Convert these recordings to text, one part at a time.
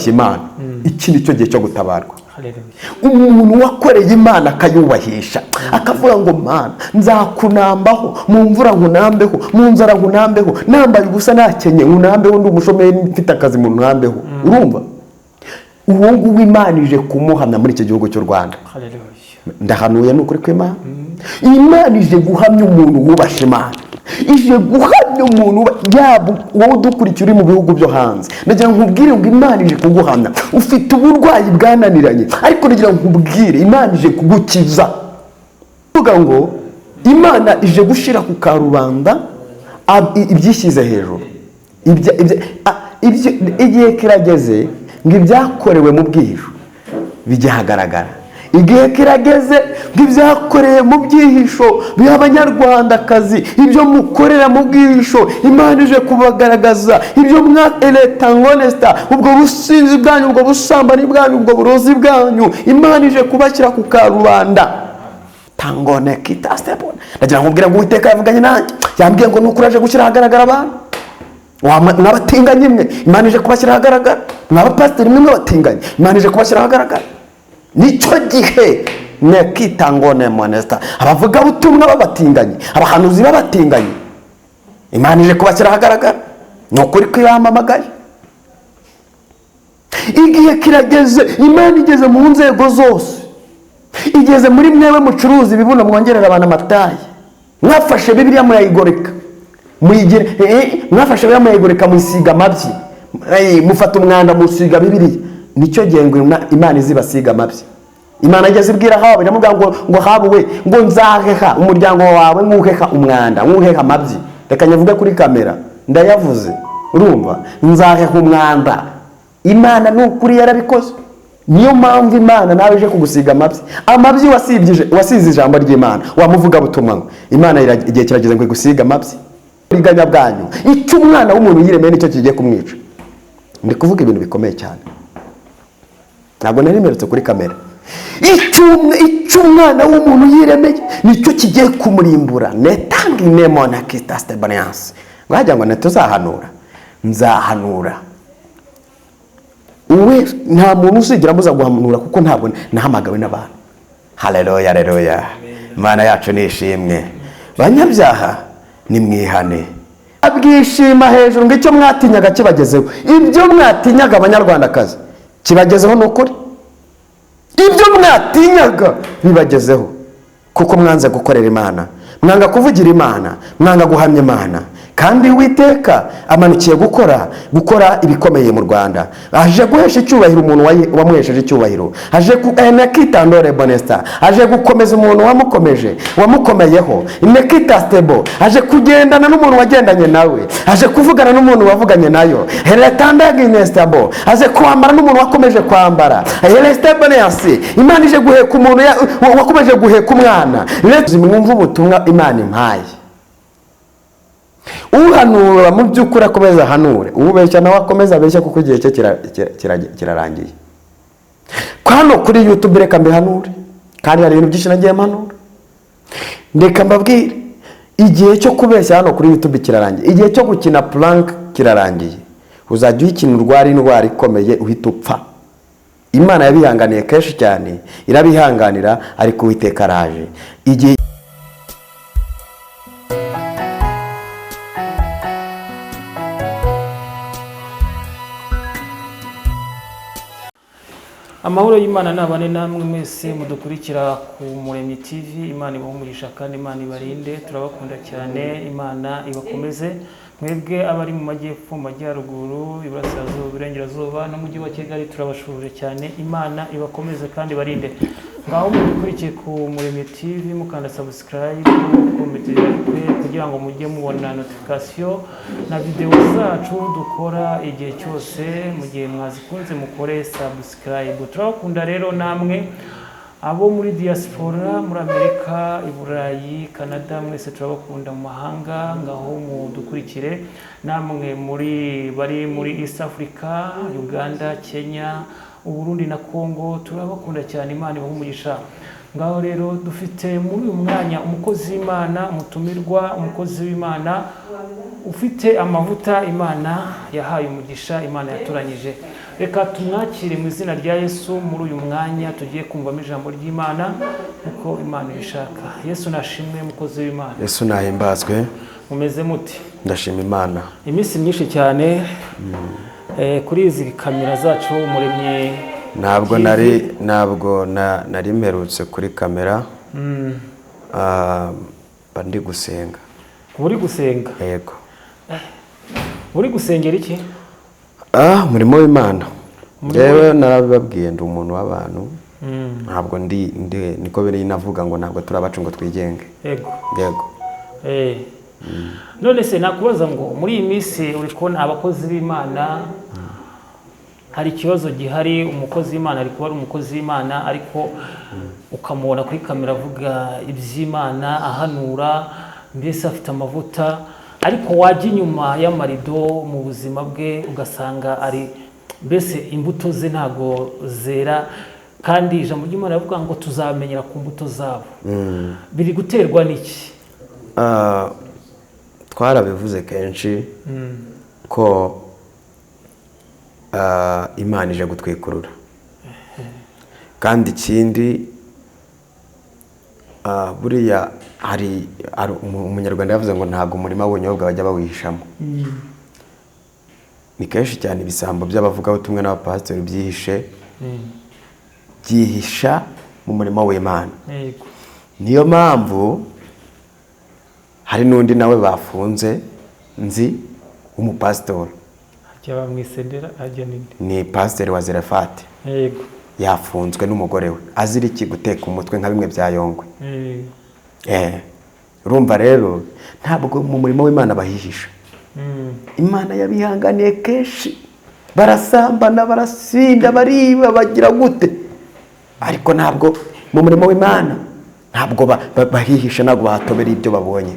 Imana, iki ni cyo gihe cyo gutabarwa. Haleluya. Umuntu wakoreye Imana akayubahisha, akavuga ngo: "Mana, nzakunambaho mu mvura, nkunambeho mu nzara, nkunambeho nambaye ubusa, nakenye nkunambeho, ndi umushomeri, mfite akazi mu nkunambeho." Urumva, uwo nguwo Imana ije kumuhamya muri iki gihugu cy'u Rwanda. Haleluya. Ndahanuye, ni ukuri kw'Imana. Imana ije guhamya umuntu wubasha Imana, ije guhamya umuntu yaba wowe udukurikiye uri mu bihugu byo hanze. Ndagira ngo nkubwire ngo Imana ije kuguhamya. Ufite uburwayi bwananiranye, ariko ndagira ngo nkubwire, Imana ije kugukiza. Kuvuga ngo Imana ije gushyira ku karubanda ibyishyize hejuru. Igihe kirageze ngo ibyakorewe mu bwihisho bijye ahagaragara. Igihe kirageze ngo ibyakorewe mu byihisho by'Abanyarwandakazi, ibyo mukorera mu bwihisho, Imana ije kubagaragaza. Ibyo mwa eretangonesita, ubwo businzi bwanyu, ubwo busambanyi bwanyu, ubwo burozi bwanyu, Imana ije kubashyira ku karubanda. Tangone kita stepone. Ndagira ngo nkubwire ngo Uwiteka yavuganye nanjye, yambwiye ngo nuko uraje gushyira ahagaragara abantu. Mwabatinganyi mwe, Imana ije kubashyira ahagaragara. Mwabapasiteri mwe mwabatinganyi, Imana ije kubashyira ahagaragara. Nicyo gihe nekitangone monesita. Abavugabutumwa b'abatinganyi, abahanuzi b'abatinganyi, Imana ije kubashyira ahagaragara. Ni ukuri ko yampamagaye. Igihe kirageze. Imana igeze mu nzego zose, igeze muri mwewe mucuruza ibibuno mwongerera abantu amataye. Mwafashe Bibiliya murayigoreka, mwafashe Bibiliya murayigoreka, muyisiga amabyi. Mufata umwanda musiga Bibiliya. Nicyo gihe ngo Imana izibasiga amabyi. Imana igeze ibwira Ahabu, iramubwira ngo: "Ahabu we," ngo, "nzaheha umuryango wawe nk'uheha umwanda, nk'uheha amabyi." Reka nyavuge kuri kamera, ndayavuze. Urumva, nzaheha umwanda. Imana ni ukuri yarabikoze. Niyo mpamvu Imana nawe ije kugusiga amabyi, amabyi wasize ijambo ry'Imana wamuvugabutumwa ngo Imana igihe kirageze ngo igusige amabyi. Uburiganya bwanyu, icyo umwana w'umuntu yiremeye nicyo kigiye kumwica. Ndi kuvuga ibintu bikomeye cyane, ntabwo nari mperutse kuri kamera. Icyo umwana w'umuntu yiremeye nicyo kigiye kumurimbura. Netanga inemo na kitasitebanyanse ngo hajya ngo ntituzahanura, nzahanura. Uwe nta muntu uzigera amuza guhanura, kuko ntabwo nahamagawe n'abantu. Haleluya, haleluya! Imana yacu ni ishimwe. Banyabyaha, nimwihane. Abwishima hejuru ngo icyo mwatinyaga kibagezeho. Ibyo mwatinyaga, Abanyarwandakazi, kibagezeho. Ni ukuri, ibyo mwatinyaga bibagezeho, kuko mwanze gukorera Imana, mwanga kuvugira Imana, mwanga guhamya Imana. Kandi Uwiteka amanukiye gukora ibikomeye mu Rwanda. Aje guhesha icyubahiro umuntu wamuhesheje icyubahiro. Aje nekitandore bonesta. Aje gukomeza umuntu wamukomeje, wamukomeyeho. Nekita stebo. Aje kugendana n'umuntu wagendanye nawe. Aje kuvugana n'umuntu wavuganye nayo. Heretandaginestabo. Aje kwambara n'umuntu wakomeje kwambara. Herestebonesi. Imana ije guheka umuntu wakomeje guheka umwana. Mwumve ubutumwa Imana impaye. Uhanura mu by'ukuri akomeza ahanure, ubeshya nawe akomeza abeshya, kuko igihe cye kirarangiye. Hano kuri YouTube reka mbihanure, kandi hari ibintu byinshi nagiye mpanura. Reka mbabwire, igihe cyo kubeshya hano kuri YouTube kirarangiye. Igihe cyo gukina prank kirarangiye. Uzajya uyikina urwara indwara ikomeye, uhita upfa. Imana yabihanganiye kenshi cyane, irabihanganira, ariko Uwiteka araje igihe. Amahoro y'Imana nabane namwe mwese mudukurikira ku Muremyi TV. Imana ibahe umugisha kandi Imana ibarinde. Turabakunda cyane, Imana ibakomeze. Mwebwe abari mu majyepfo, mu majyaruguru, iburasirazuba, iburengerazuba n'umujyi wa Kigali, turabashuje cyane. Imana ibakomeze kandi ibarinde. Ngaho mudukurikiye ku Muremyi TV, mukanda subscribe, comment, like, kugira ngo mujye mubona notification na video zacu dukora igihe cyose. Mu gihe mwazikunze, mukore subscribe. Turabakunda rero. Namwe abo muri diaspora, muri Amerika, i Burayi, Canada, mwese turabakunda. Mu mahanga, ngaho mudukurikire. Namwe muri bari muri East Africa, Uganda, Kenya, Uburundi na Congo, turabakunda cyane. Imana ibahe umugisha. Ngaho rero dufite muri uyu mwanya umukozi w'Imana, umutumirwa, umukozi w'Imana. Ufite amavuta Imana yahaye umugisha, Imana yatoranyije. Reka tumwakire mu izina rya Yesu muri uyu mwanya tugiye kumvamo ijambo ry'Imana uko Imana ibishaka. Yesu nashimwe, mukozi w'Imana. Yesu nahimbazwe. Mumeze muti? Ndashima Imana. Iminsi myinshi cyane kuri izi kamera zacu Umuremyi Ntabwo TV. Ntabwo nari mperutse kuri kamera. Mba ndi gusenga. Uri gusenga? Yego. Uri gusengera iki? Umurimo w'Imana. Yewe, narabibabwiye, ndi umuntu w'abantu. Ntabwo ndi niko biri, navuga ngo ntabwo turi abacu ngo twigenge. Yego. Yego. None se nakubaza ngo muri iyi minsi uri kubona abakozi b'Imana hari ikibazo gihari? Umukozi w'Imana ari kuba ari umukozi w'Imana, ariko ukamubona kuri kamera avuga iby'Imana, ahanura, mbese afite amavuta, ariko wajya inyuma y'amarido mu buzima bwe ugasanga ari mbese imbuto ze ntabwo zera, kandi ijambo ry'Imana rivuga ngo tuzamenyera ku mbuto zabo. Biri guterwa n'iki? Twarabivuze kenshi ko Imana ije gutwikurura, kandi ikindi buriya hari umunyarwanda yavuze ngo ntabwo umurima w'ubunyobwa bajya bawihishamo. Ni kenshi cyane ibisambo by'abavugabutumwa n'abapasitori byihisha mu murimo w'Imana. Niyo mpamvu hari n'undi nawe bafunze nzi w'umupasitori. Ajya bamwisendera ajya ninde? Ni pasiteri wa Zerefati. Yafunzwe n'umugore we azira iki? Guteka umutwe nka bimwe bya Yongwe. Urumva rero ntabwo mu murimo w'Imana bahihisha. Imana yabihanganiye kenshi, barasambana, barasinda, bariba, bagira gute, ariko ntabwo mu murimo w'Imana ntabwo bahihisha, ntabwo bahatobera ibyo babonye.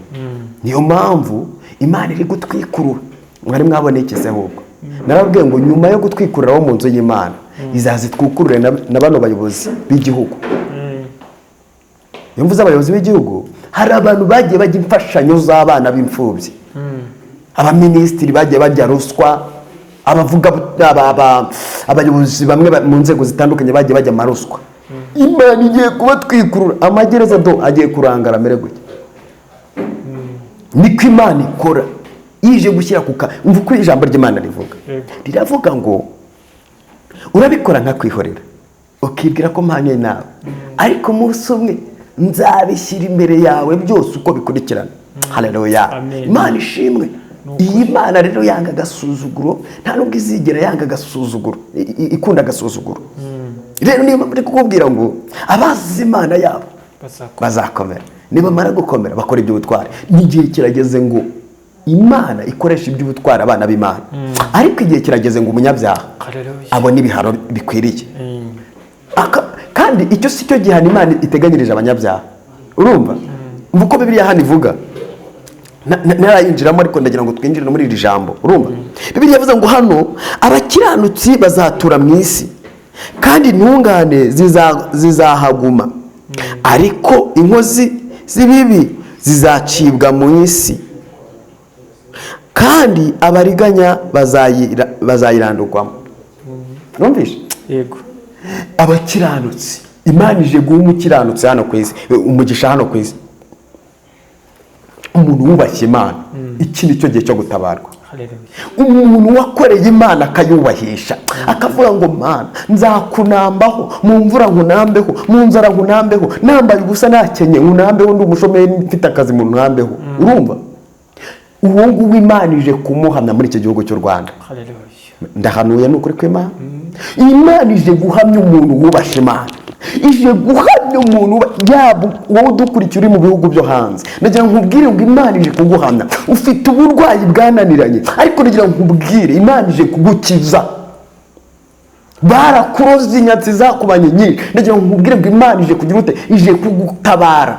Niyo mpamvu Imana iri gutwikurura. Mwari mwabona iki se? Ahubwo narababwiye ngo nyuma yo gutwikurura wo mu nzu y'Imana, izaza itwikurure na bano bayobozi b'igihugu. Iyo mvuze abayobozi b'igihugu, hari abantu bagiye bajya imfashanyo z'abana b'imfubyi, abaminisitiri bagiye bajya ruswa, abavuga abayobozi bamwe mu nzego zitandukanye bagiye bajya amaruswa. Imana igiye kubatwikurura, amagereza do agiye kurangara amere gutya. Niko Imana ikora ije gushyira ku ka. Umva uko ijambo ry'Imana rivuga. Riravuga ngo urabikora nkakwihorera, ukibwira ko mpanye nawe, ariko umunsi umwe nzabishyira imbere yawe byose uko bikurikirana. Haleluya! Amen. Imana ishimwe. Iyi Mana rero yanga agasuzuguro, nta nubwo izigera yanga agasuzuguro, ikunda agasuzuguro. Rero niba muri kukubwira ngo abazi Imana yabo Bazakora. bazakomera, nibamara gukomera bakora iby'ubutwari. N'igihe kirageze ngo Imana ikoresha iby'ubutwari abana b'Imana, ariko igihe kirageze ngo umunyabyaha Haleluya. abone ibihano bikwiriye. Kandi icyo si cyo gihano Imana iteganyirije abanyabyaha. Urumva, umva uko Bibiliya hano ivuga. Ntarayinjiramo, ariko ndagira ngo twinjire no muri iri jambo. Urumva, Bibiliya yavuze ngo hano abakiranutsi bazatura mu isi, kandi intungane zizahaguma, ariko inkozi z'ibibi zizacibwa mu isi, kandi abariganya bazayirandurwamo. Numvise? Yego. Abakiranutsi, Imana ije guha umukiranutsi hano ku isi umugisha. Hano ku isi umuntu wubashye Imana, iki ni cyo gihe cyo gutabarwa. Haleluya. Umuntu wakoreye Imana akayubahisha, akavuga ngo "Mana, nzakunambaho mu mvura, nkunambeho mu nzara, nkunambeho nambaye ubusa, nakenye nkunambeho, ndi umushomeri, mfite akazi mu nkunambeho." Urumva, uwo nguwo Imana ije kumuhamya muri iki gihugu cy'u Rwanda. Haleluya. Ndahanuye, ni ukuri kw'Imana. Imana ije guhamya umuntu wubasha Imana, ije guhamya umuntu yaba wowe udukurikiye uri mu bihugu byo hanze. Ndagira ngo nkubwire ngo Imana ije kuguhamya. Ufite uburwayi bwananiranye, ariko ndagira ngo nkubwire, Imana ije kugukiza. Barakuroze, inyatsi zakubanye nyinshi. Ndagira ngo nkubwire ngo Imana ije kugira ute? Ije kugutabara.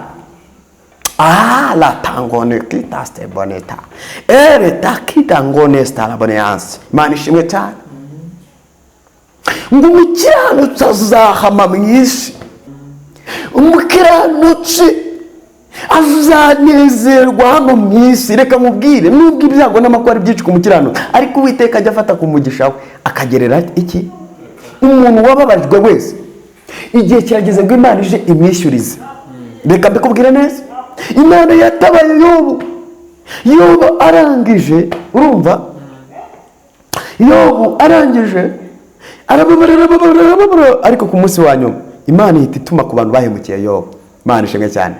La tangone kita ste boneta ere takita ngone sta boneanse. Imana ishimwe cyane. Ngo umukiranutsi azahama mu isi. Umukiranutsi Azanezerwa hano mu isi. Reka mubwire, nubwo ibyago n'amakuba ari byinshi ku mukiranutsi, ariko Uwiteka ajya afata ku mugisha we akagerera iki umuntu wababajwe wese. Igihe kirageze ngo Imana ije imwishyurize. Reka mbikubwire neza, Imana yatabaye Yobu. Yobu arangije, urumva, Yobu arangije arababara, arababara, arababara, ariko ku munsi wa nyuma Imana ihita ituma ku bantu bahemukiye Yobu. Imana ishimwe cyane.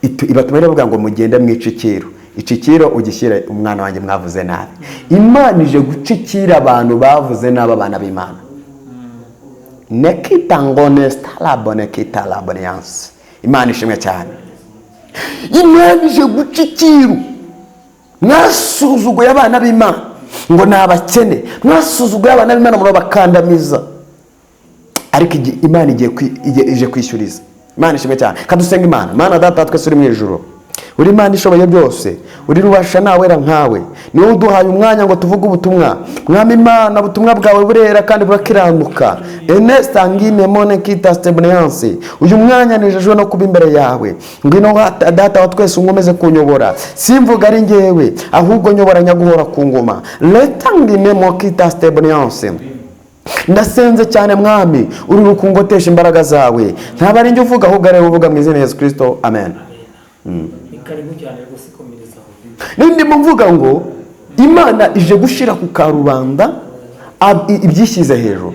Ibatuma iravuga ngo: "Mugende mwice icyiru, icikiro ugishyire umwana wanjye mwavuze nabi." Imana ije gucikira abantu bavuze nabi abana b'Imana. Nekita ngo nestarabo nekita laboniyanse. Imana ishimwe cyane. Imana ije guca icyiru. Mwasuzuguye abana b'Imana ngo ni abakene, mwasuzuguye abana b'Imana murabakandamiza, ariko Imana igiye ije kwishyuriza. Imana ishimwe cyane. Kadusenga Imana. Mana Data twese uri mu ijuru, uri Imana ishoboye byose, uri rubasha, ntawera nkawe. Niwe uduhaye umwanya ngo tuvuge ubutumwa. Mwami Imana, ubutumwa bwawe burera kandi burakiranuka. Enesitangine mone kita stebneyanse. Uyu mwanya nejejwe no kuba imbere yawe. Ngwino Data wa twese, unkomeze kunyobora, simvuga ari ngewe, ahubwo nyobora nyaguhora ku ngoma. Letangine mo kita stebneyanse. Ndasenze cyane Mwami, uri rukungotesha imbaraga zawe, ntabwo ari njye uvuga, ahubwo ari wowe uvuga, mu izina rya Yesu Kirisito, amen. Ni karibu cyane rwose, komereza aho. Nindimo mvuga ngo Imana ije gushyira ku karubanda ibyishyize hejuru.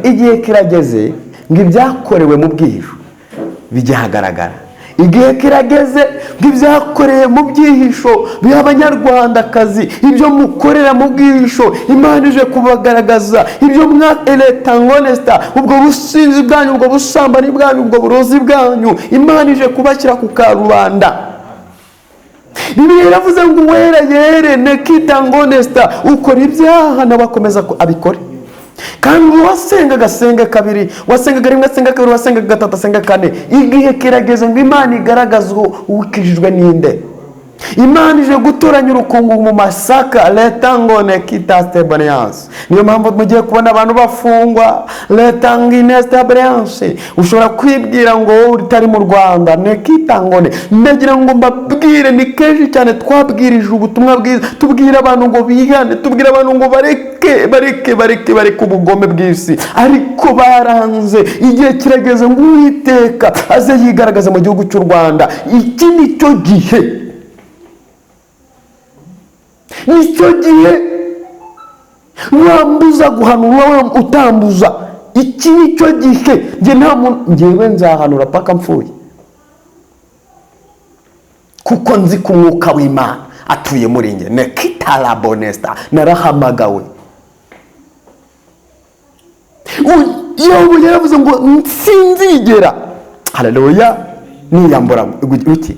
Igihe kirageze ngo ibyakorewe mu bwihisho bijye ahagaragara. Igihe kirageze ngo ibyakorewe mu byihisho by'Abanyarwandakazi, ibyo mukorera mu bwihisho, Imana ije kubagaragaza. Ibyo mwa eretangonesita, ubwo businzi bwanyu, ubwo busambanyi bwanyu, ubwo burozi bwanyu, Imana ije kubashyira ku karubanda. Bibiliya iravuze ngo uwera yere nekitangonesita, ukora ibyaha nawe akomeza abikore, kandi uwasenga agasenga kabiri, uwasengaga rimwe asenga kabiri, uwasengaga gatatu asenga kane. Igihe kirageze ngo Imana igaragaze uwukijijwe ninde. Imana ije gutoranya urukungu mu masaka. Leta ngo nekita stebonyanse. Niyo mpamvu mugiye kubona abantu bafungwa. Leta ngo inestabeyanse. Ushobora kwibwira ngo wowe utari mu Rwanda nekita ngone. Ndagira ngo mbabwire, ni kenshi cyane twabwirije ubutumwa bwiza, tubwira abantu ngo bihane, tubwira abantu ngo bareke, bareke, bareke, bareke ubugome bw'isi, ariko baranze. Igihe kirageze ngo Uwiteka aze yigaragaze mu gihugu cy'u Rwanda. Iki ni cyo gihe, nicyo gihe. Wambuza guhanura, wowe utambuza, iki ni cyo gihe. Njye nta muntu, njyewe nzahanura paka mpfuye, kuko nzi ko umwuka w'Imana atuye muri njye. Nekitarabonesta, narahamagawe. Yobu yaravuze ngo sinzigera, haleluya, niyambura iki?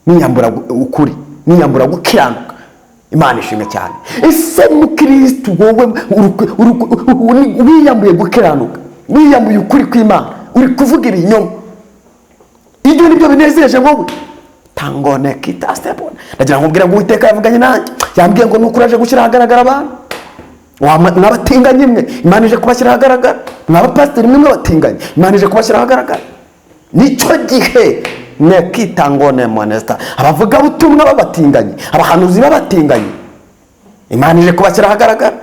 Niyambura ukuri, niyambura gukiranuka. Imana ishimwe cyane. Ese mukirisitu, wowe wiyambuye gukiranuka, wiyambuye ukuri kw'Imana, uri kuvuga ibinyoma, ibyo nibyo binezeje wowe? Tangone kitasebona. Ndagira ngo mbwira ngo Uwiteka yavuganye nanjye, yambwiye ngo nukuri aje gushyira ahagaragara abantu. Mwabatinganye mwe, Imana ije kubashyira ahagaragara. Mwabapasiteri mwe mwabatinganye, Imana ije kubashyira ahagaragara. Nicyo gihe. Nekitangone monesita. Abavugabutumwa b'abatinganyi, abahanuzi b'abatinganyi, Imana ije kubashyira ahagaragara.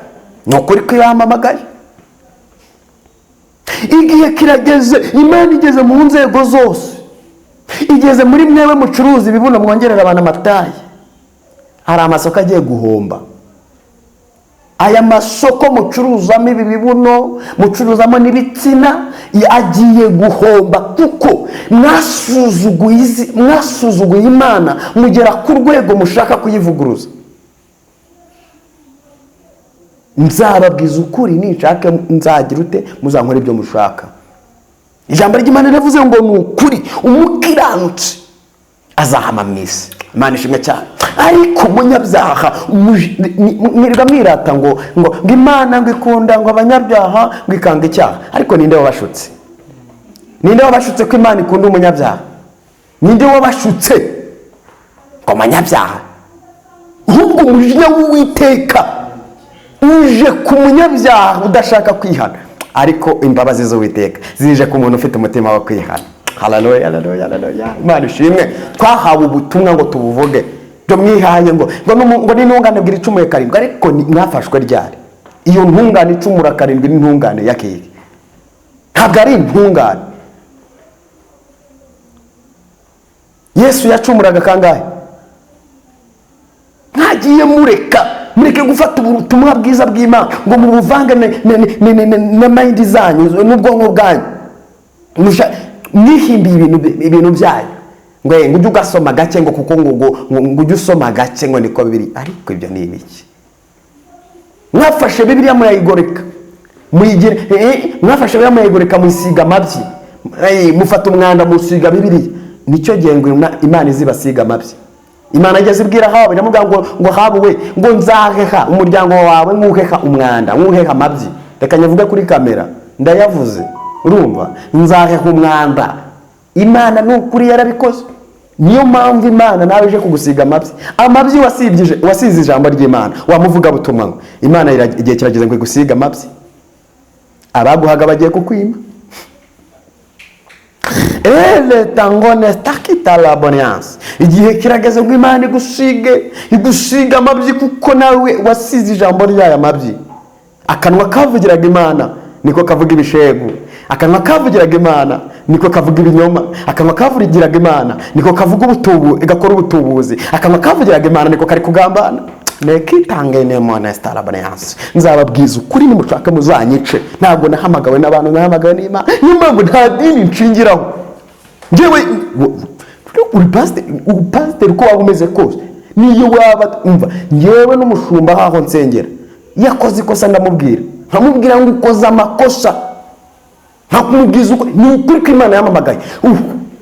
Ni ukuri kwibamamagaye. Igihe kirageze. Imana igeze mu nzego zose, igeze muri mwewe mucuruza ibibuno mwongerera abantu amataye. Hari amasoko agiye guhomba. Aya masoko mucuruzamo ibi bibuno, mucuruzamo n'ibitsina, agiye guhomba, kuko mwasuzuguye Imana mugera ku rwego mushaka kuyivuguruza. Nzababwiza ukuri ninshaka nzagira ute? Muzankora ibyo mushaka. Ijambo ry'Imana riravuze ngo ni ukuri, umukiranutsi azahama mu isi. Imana ishimwe cyane. Ariko umunyabyaha, mwirirwa mwirata ngo Imana ngo ikunda ngo abanyabyaha, ngo ikanga icyaha. Ariko ninde wabashutse? Ninde wabashutse ko Imana ikunda umunyabyaha? Ninde wabashutse ngo umunyabyaha? Ahubwo umujinya w'Uwiteka uje ku munyabyaha udashaka kwihana, ariko imbabazi z'Uwiteka zije ku muntu ufite umutima wo kwihana. Haleluya, haleluya, haleluya. Imana ishimwe. Twahawe ubutumwa ngo tubuvuge. Byo mwihaye ngo ngo n'intungane bwira icumuye karindwi, ariko mwafashwe ryari? Iyo ntungane icumura karindwi n'intungane ya keke ntabwo ari intungane. Yesu yacumuraga kangahe? Mwagiye mureke gufata ubutumwa bwiza bw'Imana ngo mubuvange na mind zanyu n'ubwonko bwanyu. Mwihimbiye ibintu byanyu ngo ujye ugasoma gake, ngo kuko ngo ujye usoma gake ngo niko biri. Ariko ibyo ni ibiki? Mwafashe Bibiliya murayigoreka, mwafashe Bibiliya murayigoreka, musiga amabyi, mufata umwanda musiga Bibiliya. Nicyo gihe ngo Imana izibasiga amabyi. Imana igeze ibwira Ahabu, iramubwira ngo Ahabu we, ngo nzaheha umuryango wawe nkuheha umwanda, nkuheha amabyi. Reka nyavuge kuri kamera, ndayavuze, urumva? Nzaheha umwanda. Imana ni ukuri yarabikoze. Niyo mpamvu Imana nawe ije kugusiga amabyi. Amabyi wasize ijambo ry'Imana, wamuvuga butumwa ngo Imana igihe kirageze ngo igusiga amabyi. Abaguhaga bagiye kukwima. Igihe kirageze ngo Imana igusiga amabyi, kuko nawe wasize ijambo ryayo amabyi. Akanwa kavugiraga Imana niko kavuga ibishegu, akanwa kavugiraga Imana niko kavuga ibinyoma, akanwa kavugiraga Imana niko kavuga ubutubu, igakora ubutubuzi, akanwa kavugiraga Imana niko kari kugambana. Nzababwiza ukuri, nimushaka muzanyice. Ntabwo nahamagawe n'abantu, nahamagawe n'Imana. Niyo mpamvu nta dini nshingiraho. Njyewe uri pasiteri uko waba umeze kose, niyo waba umva, njyewe n'umushumba aho nsengera yakoze ikosa ndamubwira, nkamubwira ngo ukoze amakosa, nkamubwiza uko ni ukuri ko Imana yamamagaye.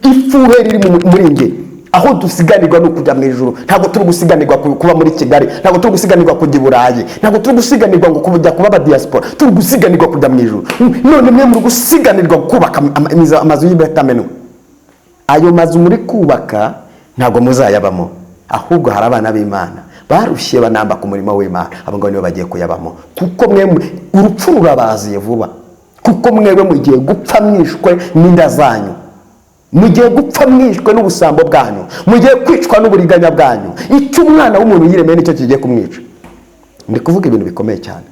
Ifuhe riri muri njye, aho dusiganirwa no kujya mu ijuru. Ntabwo turi gusiganirwa kuba muri Kigali, ntabwo turi gusiganirwa kujya i Burayi, ntabwo turi gusiganirwa ngo kujya kuba aba diaspora, turi gusiganirwa kujya mu ijuru. None mwe muri gusiganirwa kubaka amazu y'ibetamenwa. Ayo mazu muri kubaka ntabwo muzayabamo, ahubwo hari abana b'Imana barushye banamba ku murimo w'Imana, abo ngabo nibo bagiye kuyabamo. Kuko mwe urupfu rurabaziye vuba, kuko mwewe mugiye gupfa mwishwe n'inda zanyu, mugiye gupfa mwishwe n'ubusambo bwanyu, mugiye kwicwa n'uburiganya bwanyu. Icyo umwana w'umuntu yiremeye nicyo kigiye kumwica. Ndi kuvuga ibintu bikomeye cyane,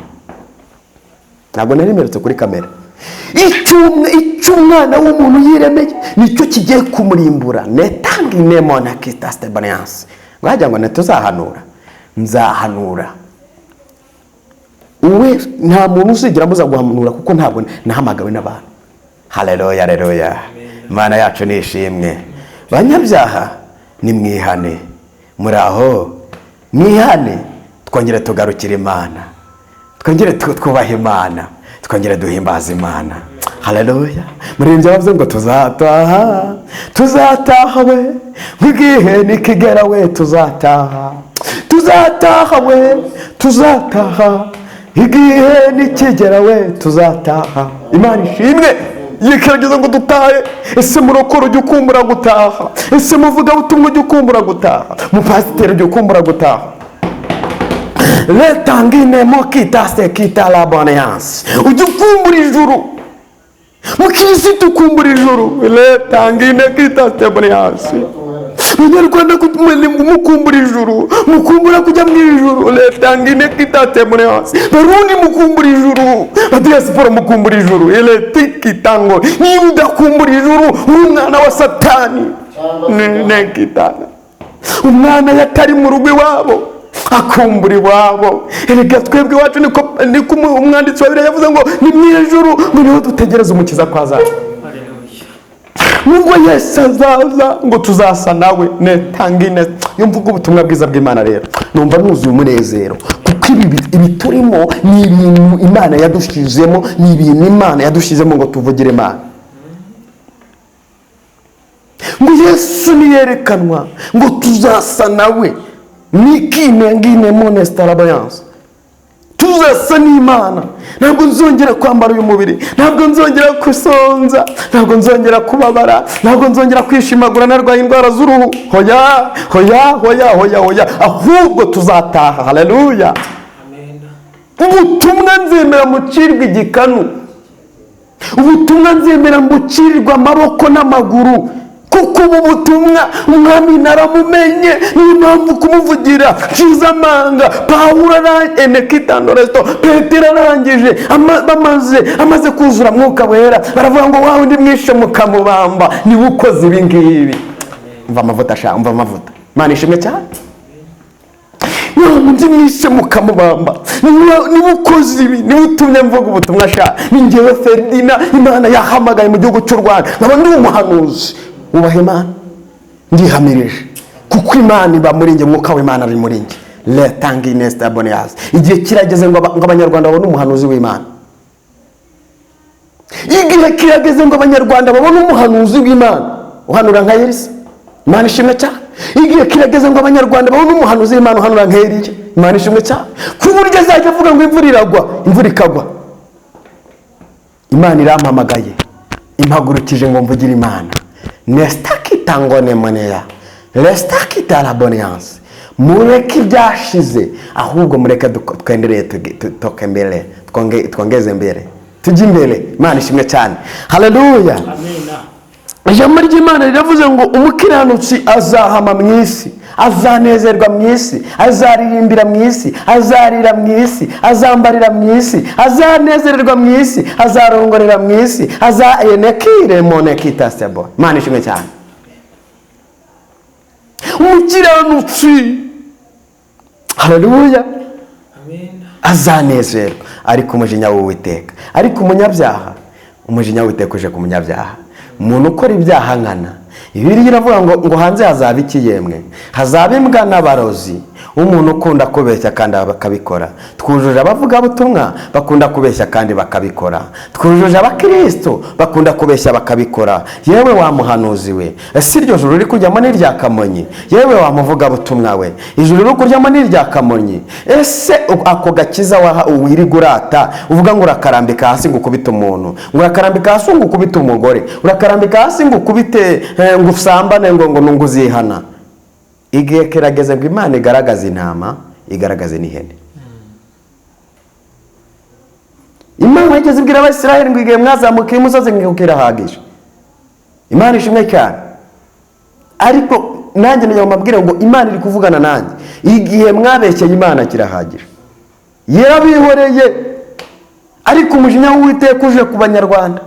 ntabwo nari meretse kuri kamera. Icyo umwana w'umuntu yiremeye nicyo kigiye kumurimbura. Mwajya ngo ntituzahanura, nzahanura. Uwe nta muntu uzigira muza guhanura, kuko ntabwo nahamagawe n'abantu. Haleluya, haleluya. Imana yacu ni ishimwe. Banyabyaha nimwihane, muri aho mwihane, twongere tugarukire Imana, twongere twubahe Imana, twongere duhimbaze Imana. Haleluya. Muri ibyo bavuze ngo tuzataha, tuzataha we, nk'igihe nikigera we tuzataha, tuzataha we, tuzataha, igihe nikigera we tuzataha. Imana ishimwe. Yikerageza ngo dutahe. Ese murokoro ujya ukumbura gutaha? Ese muvuga butumwa ujya ukumbura gutaha? Mupasiteri ujya ukumbura gutaha? Letangine mokitase kitala bonance. Ujya ukumbura ijuru. Mukirisitu ukumbura ijuru. Letangine kitase bonance. Munyarwanda mukumbura ijuru, mukumbura kujya mu ijuru. Letangine kitase bonance. Barundi mukumbura ijuru, badiaspora mukumbura ijuru. Eletikitango. Niba udakumbura ijuru uri umwana wa Satani. Nekitana. Umwana yatari mu rugo iwabo akumbura iwabo. Erega twebwe iwacu niko umwanditsi wa Bibiliya yavuze ngo ni mu ijuru ngo niho dutegereza umukiza ko azaza. Nubwo Yesu azaza ngo tuzasa nawe. Netangine. Iyo mvuga ubutumwa bwiza bw'Imana rero numva nuzuye umunezero, kuko ibi turimo ni ibintu Imana yadushizemo, ni ibintu Imana yadushizemo ngo tuvugire Imana. Ngo Yesu niyerekanwa ngo tuzasa nawe. Nikine monestarabayanse. Tuzasa n'Imana. Ntabwo nzongera kwambara uyu mubiri, ntabwo nzongera kusonza, ntabwo nzongera kubabara, ntabwo nzongera kwishimagura narwaye indwara z'uruhu. Hoya hoya hoya hoya hoya, ahubwo tuzataha. Haleluya. Ubutumwa nzemera mucirwa igikanu. Ubutumwa nzemera mbucirirwa amaboko n'amaguru, kuko ubu butumwa umwami naramumenye, niyo mpamvu kumuvugira nshize amanga. Pawulo enekitanoresto, Petero arangije amaze kuzura Mwuka Wera, baravuga ngo wa wundi mwishe mukamubamba niwe ukoze ibi ngibi. Umva amavuta sha, umva amavuta. Imana ishimwe cyane. Undi mwishe mukamubamba niwe ukoze ibi, niwe utumye mvuga ubutumwa sha. Ni njyewe Ferdina Imana yahamagaye mu gihugu cy'u Rwanda, nkaba ndi umuhanuzi. Wubaha Imana, ndihamirije, kuko Imana iba muri njye, Mwuka w'Imana ari muri njye. Letanga boneyasi. Igihe kirageze ngo Abanyarwanda babone umuhanuzi w'Imana. Igihe kirageze ngo Abanyarwanda babone umuhanuzi w'Imana uhanura nka Elisa. Imana ishimwe cyane. Igihe kirageze ngo Abanyarwanda babone umuhanuzi w'Imana uhanura nka Eliya. Imana ishimwe cyane, ku buryo azajya avuga ngo imvura iragwa, imvura ikagwa. Imana irampamagaye, impagurukije ngo mvugire Imana. Nesitakitangonemoneya resitakitaraboneyance. Mureke ibyashize, ahubwo mureke twendereye, tutoke mbere, twongeze mbere, tujye imbere. Imana ishimwe cyane. Haleluya. Amena. Ijambo ry'Imana riravuze ngo umukiranutsi azahama mu isi, azanezerwa mu isi, azaririmbira mu isi, azarira mu isi, azambarira mu isi, azanezererwa mu isi, azarongorera mu isi, azaenekire monekitasebo. Imana ishimwe cyane. Umukiranutsi, haleluya, Amena. azanezerwa. Ariko umujinya w'Uwiteka, ariko umunyabyaha, umujinya w'Uwiteka uje ku munyabyaha, umuntu ukora ibyaha nkana. Bibiliya iravuga ngo hanze hazaba iki yemwe? Hazaba imbwa n'abarozi. Umuntu ukunda kubeshya kandi bakabikora. Twujuje abavugabutumwa bakunda kubeshya kandi bakabikora. Twujuje abakristo bakunda kubeshya bakabikora. Yewe wa muhanuzi we, ese iryo juru uri kujyamo ni irya Kamonyi? Yewe wa muvugabutumwa we, ijuru uri kujyamo ni irya Kamonyi? Ese ako gakiza wirirwa urata uvuga ngo urakarambika hasi ngo ukubite umuntu, ngo urakarambika hasi ngo ukubite umugore, urakarambika hasi ngo ukubite, ngo usambane, ngo uzihana? Igihe kirageze ngo Imana igaragaze intama, igaragaze n'ihene. Imana yigeze ibwira Abisirayeli ngo igihe mwazamukiye umusozi ngo kirahagije. Imana ishimwe cyane. Ariko nanjye ngira ngo mbabwire ngo Imana iri kuvugana nanjye. Igihe mwabeshyeye Imana kirahagije. Yarabihoreye. Ariko umujinya w'Uwiteka uje ku Banyarwanda.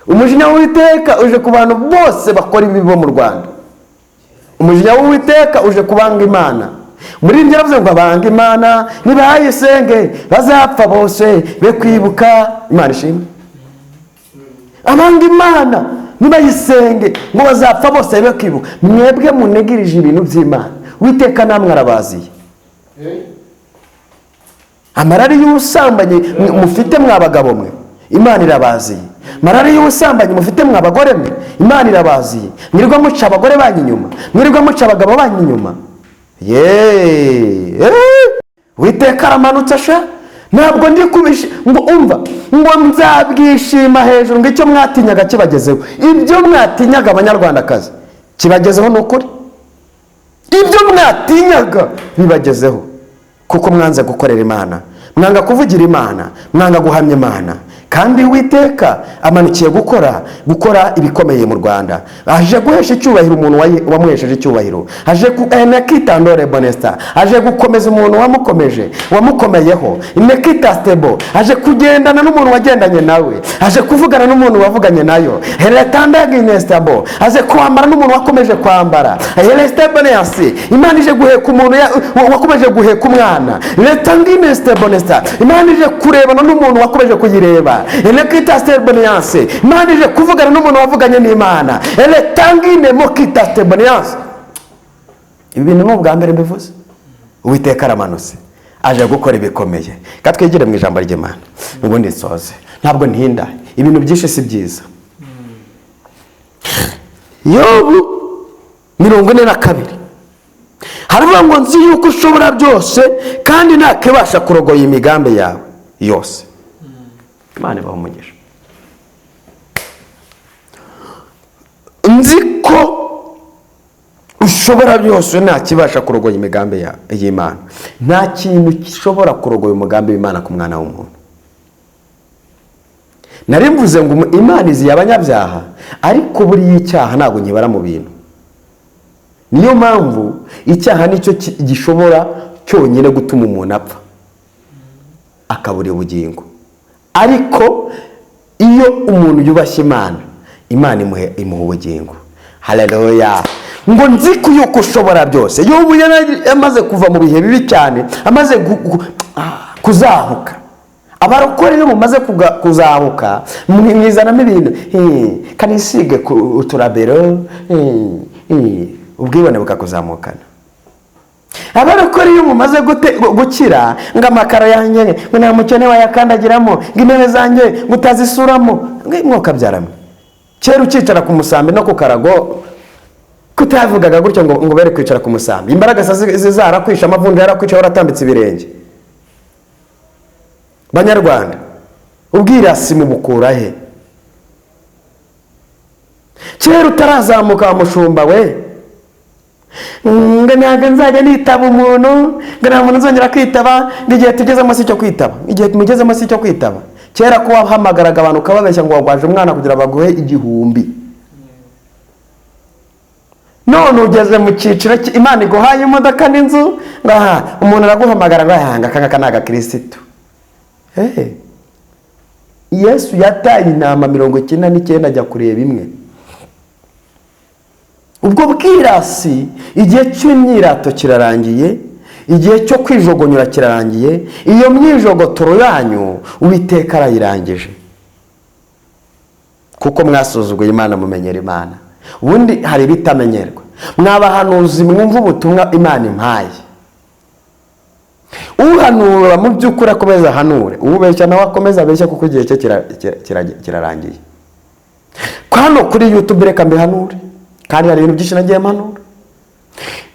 Umujinya w'Uwiteka uje ku bantu bose bakora ibibi bo mu Rwanda. Umujinya w'Uwiteka uje kubanga Imana. Muri ibyo yaravuze ngo abanga Imana nibayisenge bazapfa bose be kwibuka. Imana ishimwe. Abanga Imana nibayisenge ngo bazapfa bose be kwibuka. Mwebwe munegirije ibintu by'Imana, Uwiteka namwe arabaziye. Amarari y'ubusambanyi mufite mwa bagabo mwe, Imana irabaziye. Marari y'ubusambanyi mufite mwa bagore mwe, Imana irabaziye. Mwirirwa muca abagore banyu inyuma, mwirirwa muca abagabo banyu inyuma. Yeee, Uwiteka aramanutse sha. Ntabwo ndi kubisha ngo umva ngo nzabwishima hejuru ngo icyo mwatinyaga kibagezeho. Ibyo mwatinyaga Abanyarwandakazi kibagezeho, ni ukuri. Ibyo mwatinyaga bibagezeho, kuko mwanze gukorera Imana, mwanga kuvugira Imana, mwanga guhamya Imana. Kandi Uwiteka amanukiye gukora ibikomeye mu Rwanda. Aje guhesha icyubahiro umuntu wamuhesheje icyubahiro. Aje nekitandore bonesta. Aje gukomeza umuntu wamukomeje, wamukomeyeho. Nekitastebo. Aje kugendana n'umuntu wagendanye nawe. Aje kuvugana n'umuntu wavuganye nayo. Heretandaginestabo. Aje kwambara n'umuntu wakomeje kwambara. Herestebonesi. Imana ije guheka umuntu wakomeje guheka umwana. Letanginestebonesta. Imana ije kurebana n'umuntu wakomeje kuyireba. Elekitastebonesi. Imana ije kuvugana n'umuntu wavuganye n'Imana. Eletangine mokitastebonesi. Ibi bintu ni ubwa mbere mbivuze. Uwiteka aramanutse aje gukora ibikomeye. Ka twigire mu ijambo ry'Imana ubundi nsoze. Ntabwo ntinda, ibintu byinshi si byiza. Yobu 42 haravuga ngo nzi yuko ushobora byose kandi ntakibasha kurogoya imigambi yawe yose. Imana ibahe umugisha. Nzi ko ushobora byose ntakibasha kurogoya imigambi y'Imana. Nta kintu gishobora kurogoya umugambi w'Imana ku mwana w'umuntu. Nari mvuze ngo Imana iziye abanyabyaha, ariko buriya icyaha ntabwo nkibara mu bintu. Niyo mpamvu icyaha nicyo gishobora cyonyine gutuma umuntu apfa akabura ubugingo. Ariko iyo umuntu yubashye Imana, Imana imuha ubugingo. Haleluya! Ngo nzi ko yuko ushobora byose. Yobu yamaze kuva mu bihe bibi cyane, amaze kuzahuka. Abarokore iyo mumaze kuzahuka mwizanamo ibintu, kanisige uturabero, ubwibone bukakuzamukana. Abarokore iyo mumaze gukira, ngo amakaro yanjye ngo nta mukene wayakandagiramo, ngo intebe zanjye ngo utazisuramo, ngo mwokabyaramo. Kera ukicara ku musambi no ku karago, kutavugaga gutyo ngo bere kwicara ku musambi, imbaraga zizarakwisha, amavunja yarakwica, waratambitse ibirenge. Banyarwanda, ubwirasi mubukura he? Kera utarazamuka wa mushumba we, ngo ntabwo nzajya nitaba umuntu, ngo nta muntu nzongera kwitaba, ngo igihe tugezemo si icyo kwitaba. Igihe mugezemo si icyo kwitaba. Kera ko wahamagaraga abantu ukababeshya ngo wagwaje umwana kugira baguhe 1000, none ugeze mu cyiciro Imana iguhaye imodoka n'inzu, ngo aha umuntu araguhamagara ngo aha aka ngaka ni agakirisitu. Yesu yataye intama 99 ajya kureba imwe. Ubwo bwirasi, igihe cy'imyirato kirarangiye, igihe cyo kwijogonyora kirarangiye. Iyo myijogotoro yanyu Uwiteka arayirangije, kuko mwasuzuguye Imana mumenyera Imana. Ubundi hari ibitamenyerwa. Mwabahanuzi mwumva ubutumwa Imana impaye, uhanura mu by'ukuri akomeza ahanure, ubeshya nawe akomeza abeshya, kuko igihe cye kirarangiye. Hano kuri YouTube reka mbihanure, kandi hari ibintu byinshi nagiye mpanura.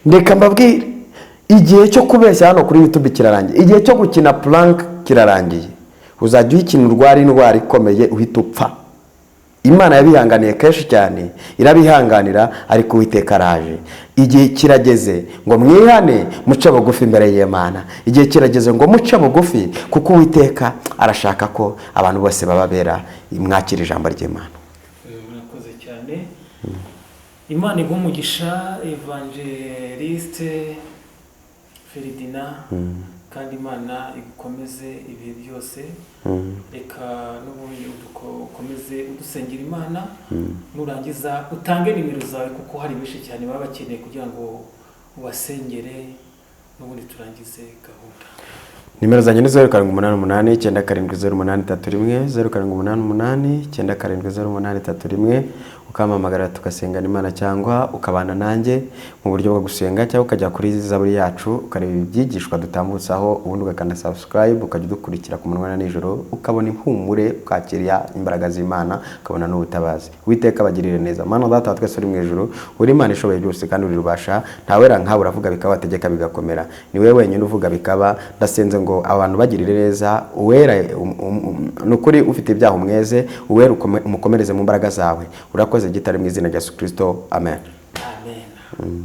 Reka mbabwire, igihe cyo kubeshya hano kuri YouTube kirarangiye, igihe cyo gukina prank kirarangiye. Uzajya uyikina urwara indwara ikomeye uhita upfa. Imana yabihanganiye kenshi cyane, irabihanganira, ariko Uwiteka araje. Igihe kirageze ngo mwihane, muce bugufi imbere y'Imana. Igihe kirageze ngo muce bugufi, kuko Uwiteka arashaka ko abantu bose baba bera. Mwakira ijambo ry'Imana. Murakoze cyane, Imana iguhe umugisha, Evangeliste Feridina, kandi Imana igukomeze ibihe byose. Reka n'ubundi ukomeze udusengera Imana, nurangiza utange nimero zawe, kuko hari benshi cyane baba bakeneye kugira ngo ubasengere, n'ubundi turangize gahunda. Nimero zanjye ni 0788970831, 0788970831. Ukampamagara tugasengana Imana, cyangwa ukabana nanjye mu buryo bwo gusenga, cyangwa ukajya kuri Zaburi yacu ukareba ibyigishwa dutambutsaho, ubundi ugakanda subscribe, ukajya udukurikira ku manywa na nijoro, ukabona impumure, ukakira imbaraga z'Imana, ukabona n'ubutabazi. Uwiteka abagirire neza. Mana Data wa twese uri mu ijuru, uri Imana ishoboye byose kandi uri rubasha, ntawera nkawe, uravuga bikaba, wategeka bigakomera, ni wowe wenyine uvuga bikaba. Ndasenze ngo abantu bagirire neza. Uwera ni ukuri ufite ibyaha umweze, uwera umukomereze mu mbaraga zawe. Urakoze Gitare, mu izina rya Yesu Kristo, amen. Amen.